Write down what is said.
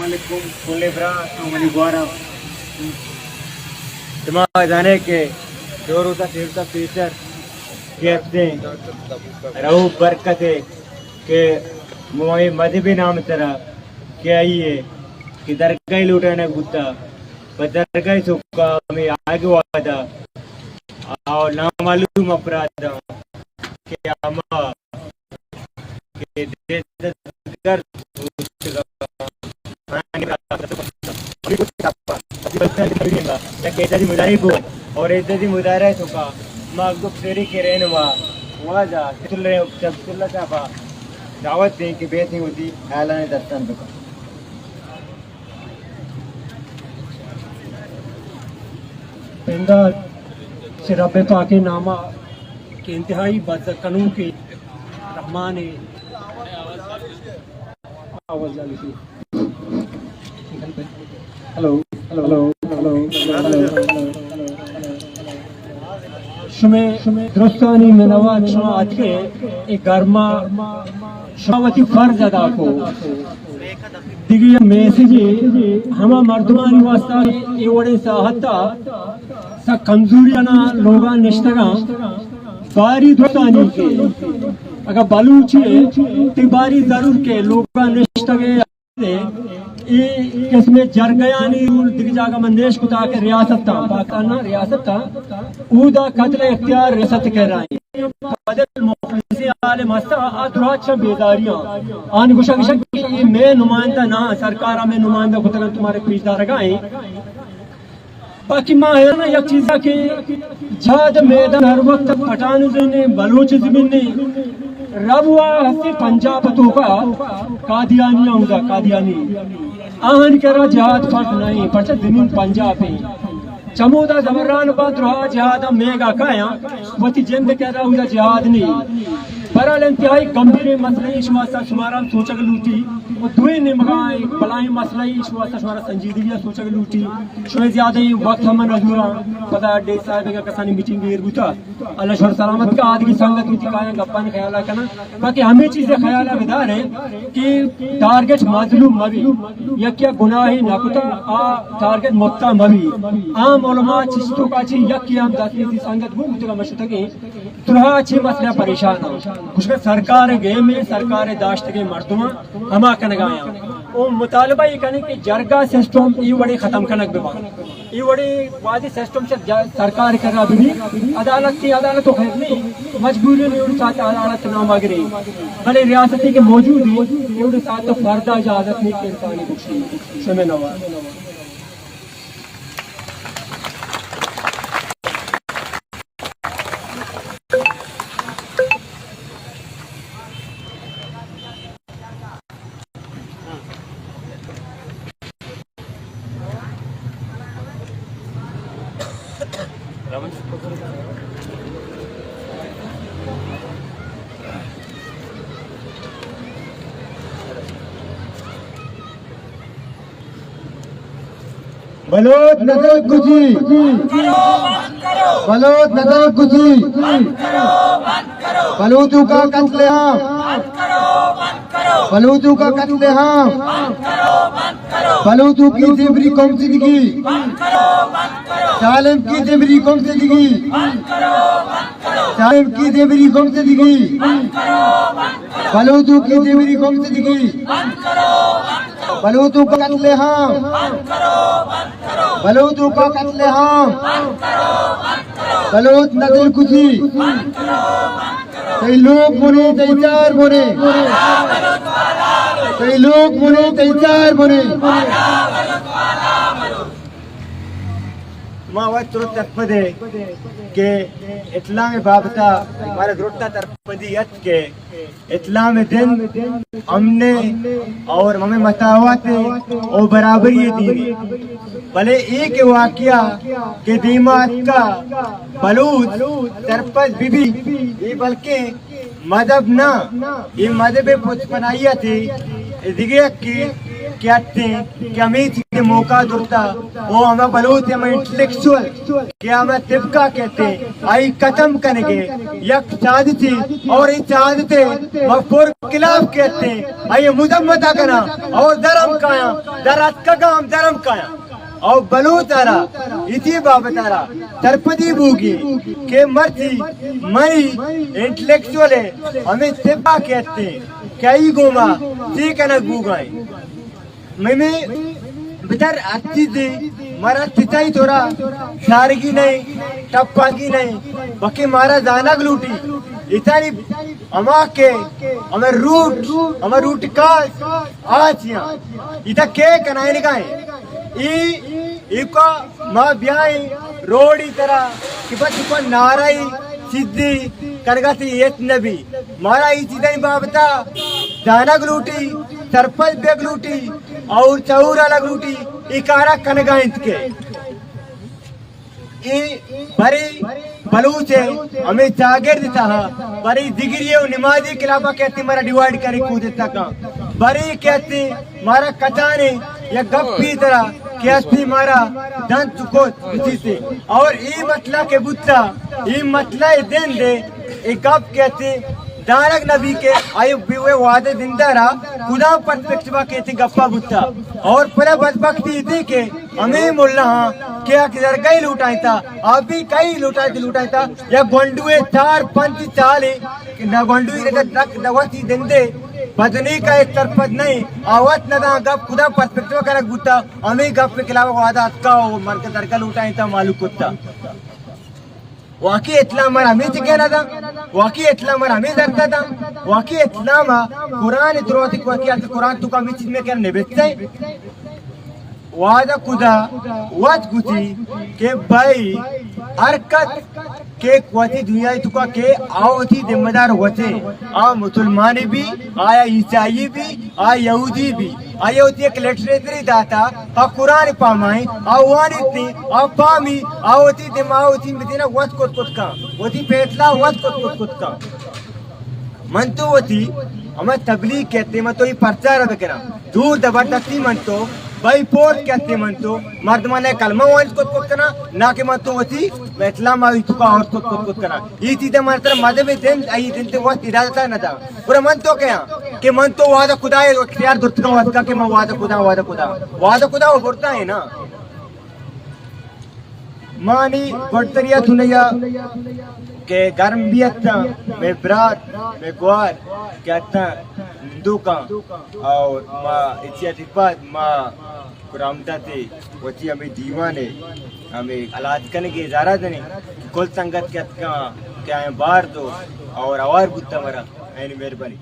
علیکم، کلیں برات، تو منی گوارا۔ شما زانے کہ دو روزہ، سے روزہ پیسر کہ ہستیں رؤف برکت ءِ کہ مئے مذہب ءِ نام ءِ سرا کہ آئی ءِ کہ درگاہ لوٹائینگ بوتا، پہ درگاہ ءِ سکا ہمے آیگ ءِ وہدا آ نامعلوم افراد کہ ہما کہ دزگرد یا کہ اعتراضی مظاہرے بوت اور اعتراضی مظاہرہ ءِ توکا ما گپ سری کہ رہنما واجہ شمس اللہ صاحب ءَ دعوت دیں کہ بیت وتی خیالانی دستان بکن۔ بندات چہ رب پاکیں ناما کہ انتہائی بزگ کنوکیں رحمانیں آواز جانی سی۔ Hello, hello, hello, hello, hello. شمے درستانی منوات شما اتکے اے گرما شما وتی فرض ادا کو۔ دگہ یک میسجے ہما مردمانی واسطہ اے وڑیں ساعتا سک کمزوری انا لوگا نشتگاں، باری درستانی کہ اگاں بلوچے تئی باری ضرور کہ لوگا نشتگے اے قسم جرگیانی رول دگہ جاگہ من نیش کتا کہ ریاست تا، پاکستان نا ریاست تا، اودا قتل اختیار ریاست کر رہا ہے۔ بدل مخلص عالم ہستا، آ دراچ بیداریاں۔ آن گوشا گشا کہ اے میں نمائندہ نہ، سرکار میں نمائندہ کتگن تمہارے پیش دارگا ہیں۔ باقی ما حیران یک چیزا کہ جہاد میدان ہر وقت پٹھان زمین نے، بلوچ زمین نے، رب وا ہستے پنجاب توکا قادیانی آنگا، قادیانی آہن کرا جہاد فرض نہیں، پرچہ زمین پنجاب ہے۔ چمودا زبران با درہا جہاد میگا کایاں، وتی جند کرا اودا جہاد نہیں۔ برحال انتہائی گمبھیر مسئلہ ایش واسطہ شمارا سوچگ لوٹی، و دوئیں نیمگا بلائیں مسئلہ ایش واسطہ شمارا سنجیدگی سوچگ لوٹی۔ شمئے زیادہ وقت ہم نہ زوراں، پدا ڈی صاحب کا کسانی میٹنگ ایر بوتا۔ اللہ شمار سلامت کا، آدگی سنگت وتی کایاں گپانی خیالا کناں۔ باقی ہمیں چیزیں خیالا بدارے کہ ٹارگٹ مظلوم مبی، یک یا گناہی نہ کتا، آ ٹارگٹ مبتا مبی۔ عام علماء چشتو کا چی یک یا ہم دستی سنگت بو بوتگا مشتگیں۔ ترہا چی مسئلہ پریشان ہاں۔ گوشگا سرکار گیم، سرکار داشتگیں مردماں ہما کنگا آیاں۔ او مطالبہ یہ کنیں کہ جرگہ سسٹم ای وڑے ختم کنگ ببا۔ ای وڑے وادی سسٹم سے جا-، سرکار کرا بھی عدالت کی عدالت تو خیر نہیں، مجبوری میں اڑ ساتھ عدالت نام اگرے۔ بلے ریاستی کے موجود ہیں، اڑ ساتھ تو فردا اجازت نہیں کہ انسانی بخشی۔ شمے نواز۔ بلوچ نسل کشی، بلوچ نسل کشی، بلوچوں کا قتل عام، بلوچوں کا قتل عام، بلوچوں کی زیمری گمشدگی، ظالم کی زیمری گمشدگی، ظالم کی زیمری گمشدگی، بلوچوں کی زیمری گمشدگی، بلوچوں کا قتل عام، بلوچوں کا قتل عام، بلوچ نسل کشی۔ تئی لوگ منے، تئی چار منے، تئی لوگ منے، تئی چار منے۔ ما وت درست سرپد ایں کہ اسلام بابت ءَ مارا درست سرپدی ات کہ اسلام دین امن اور ہمیں مساوات اور برابری دین۔ بلے اے کہ واقعہ کہ دیما اتکا بلوچ سرپد بی بی، اے بلکہ مذہب نہ، اے مذہب پشت پناہی تے، اے دگہ کہ کہ اتیں کہ ہمے چیز موقع درتا، او ہما بلوچ ہما انٹلیکچوئل کہ ہما طبقہ کہتے آئی ختم کنگے یک سازشے، اور اے سازشے ما پر خلاف کہتے آئی مذمت کنا اور درم کایاں، در اتکگا ہم درم کایاں۔ او بلوچ آرا اسی بابت آرا سرپدی بوگی کہ مرچی مئی انٹلیکچوئل ہمے طبقہ کہتے کئی گوما چی کنگ بوگائیں۔ مئے بچار ہر چیزے مارا تتائی تورا سارگی نہیں، ٹپاگی نہیں، بلکہ مارا زانگ لوٹی۔ اتانی ہما کہ ہمیں روٹ، ہمیں روٹ کاز آ چیاں۔ ادا کے کنائنگا ہیں؟ ای، ایکا ما بیائیں روڈی ترا کہ بس ایکا نعرہ ای سدھی کنگا تی ایت نبی۔ مارا ای چیزانی بابتا زانگ لوٹی، سرپد بیگ لوٹی اور چہور الگ لوٹی، ای کارا کنگا انت کے۔ ای بری بلوچ ہے، ہمیں چاگرد تہا بری دگری و نمازی کلابا کہتی مارا ڈیوائیڈ کری کودتا کان۔ بری کہتی مارا کچانے یا گپی ترا کہتی مارا دنت کت بچیتے۔ اور ای مسئلہ کے بوتا، ای مسئلہ دین دے، ای گپ کہتی دانگ نبی کہ آئی بیوے وعدہ دندارا کدام پرسپیکٹیوا کہتی گپا بوتا۔ اور پدا بدبختی ای تھی کہ ہمیں ملا ہاں کہ آ کہ درگاہی لوٹائیں تا، آ بھی کئی لوٹائیں تے لوٹائیں تا، یا گونڈوے چار پنچ سالے کہ نہ گونڈوی رگا تک نہ وتی دندے بدنی کا ایک سرپد نہیں، آ وت نہ داں گپ کدام پرسپیکٹیوا کنگ بوتا، ہمیں گپ کے خلاف وعدہ اتکا و مرگ درگاہ لوٹائیں تا معلوم کتا۔ واقعی اسلام مر ہمیں چکے نہ دا، واقعی اسلام مر ہمیں درد دا، واقعی اسلام قرآن دروتی کو کہ قرآن تو کا ہمیں چیز میں کر نبیتے۔ وعدہ خدا وت گوتی کہ بھائی ہر کس کہ وتی دنیا تو کا کہ آوتی ذمہ دار وتے، آ مسلمانی بھی، آیا عیسائی بھی، آ یہودی بھی، آیا وتی ایک لٹریچر داتا، آ قرآن پامائیں، آ وانیتی، آ پامی، آ وتی دماغ وتی مدینہ وت کت کت کان، وتی پیتلا وت کت کت کت کان۔ من تو وتی ہما تبلیغ کہتے، من تو یہ پرچار بکناں، زور زبردستی من تو، بائی فورس کہتے من تو مردمان کلمہ وانت کت کت کناں، نہ کہ من تو وتی اسلام آئی تو کا اور کت کت کت کناں۔ یہ چیز من تر مذہب دین، ای دین تے وقت اجازت نہ دا۔ اور من تو کہاں کہ من تو وعدہ خدا ہے، اختیار درتگا واسکا کہ من وعدہ خدا، وعدہ خدا، وعدہ خدا وہ برتا ہے نا۔ مانی گڈتریا تنیا کہ گرم بھی اتاں، میں برات، میں گوار کہ اتاں نندوکاں، اور ما اچیا تی بعد ما کرامتا تے وتی ہمیں دیوانے ہمیں الاد کنگے زارا دنے کہ کل سنگت کہ اتکاں کہ آئیں بار دو اور اوار بوتا مرا۔ اینی مہربانی۔